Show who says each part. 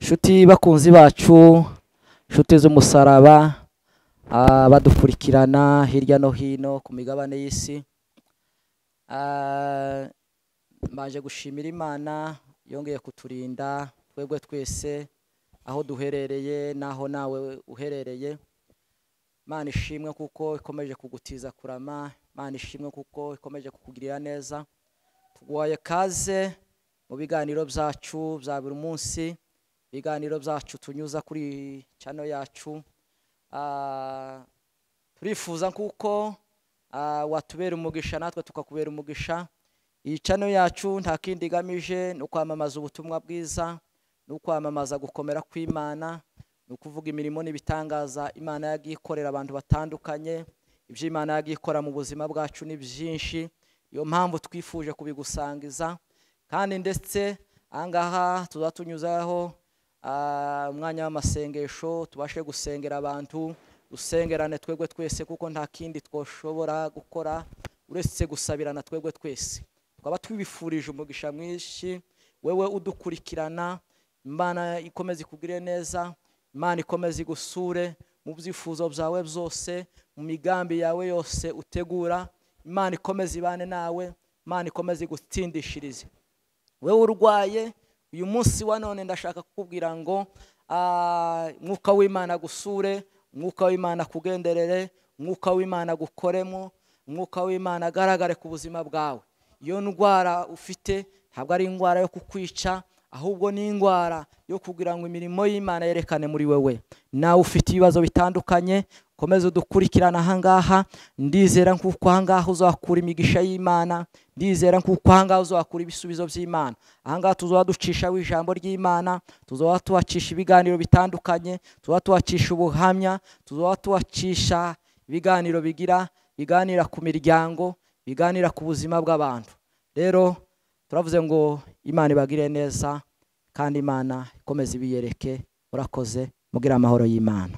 Speaker 1: Inshuti bakunzi bacu, inshuti z'umusaraba, badukurikirana hirya no hino ku migabane y'isi, mbanje gushimira Imana yongeye kuturinda twebwe twese aho duherereye naho nawe uherereye. Imana ishimwe kuko ikomeje kugutiza kurama, Imana ishimwe kuko ikomeje kukugirira neza. Tuguhaye kaze mu biganiro byacu bya buri munsi, ibiganiro byacu tunyuza kuri channel yacu. Turifuza kuko watubera umugisha natwe tukakubera umugisha. Iyi channel yacu nta kindi igamije no kwamamaza ubutumwa bwiza, no kwamamaza gukomera kw'Imana, no kuvuga imirimo n'ibitangaza Imana yagiye ikorera abantu batandukanye. Ibyo Imana yagiye ikora mu buzima bwacu ni byinshi, iyo mpamvu twifuje kubigusangiza. Kandi ndetse ahangaha tuzatunyuzaho umwanya w'amasengesho, tubashe gusengera abantu, dusengerane twebwe twese, kuko nta kindi twoshobora gukora uretse gusabirana twebwe twese. Tukaba twibifurije umugisha mwinshi wewe udukurikirana. Imana ikomeze ikugirire neza, Imana ikomeze igusure mu byifuzo byawe byose, mu migambi yawe yose utegura. Imana ikomeze ibane nawe, Imana ikomeze igutsindishirize. Wewe urwaye uyu munsi wa none, ndashaka kukubwira ngo Mwuka w'Imana gusure, Mwuka w'Imana kugenderere, Mwuka w'Imana gukoremo, Mwuka w'Imana agaragare ku buzima bwawe. Iyo ndwara ufite ntabwo ari indwara yo kukwica, ahubwo ni indwara yo kugira ngo imirimo y'Imana yerekane muri wewe. Nawe ufite ibibazo bitandukanye, komeza udukurikirana ahangaha. Ndizera nkuko ahangaha uzakura imigisha y'Imana, ndizera nkuko ahangaha uzakura ibisubizo by'Imana. Ahangaha tuzaducisha ijambo ry'Imana, tuzaba tuhacisha ibiganiro bitandukanye, tuzaba tuhacisha ubuhamya, tuzaba tuhacisha ibiganiro biganira ku miryango, biganira ku buzima bw'abantu. Rero turavuze ngo Imana ibagire neza, kandi Imana ikomeze ibiyereke. Murakoze, mugire amahoro y'Imana.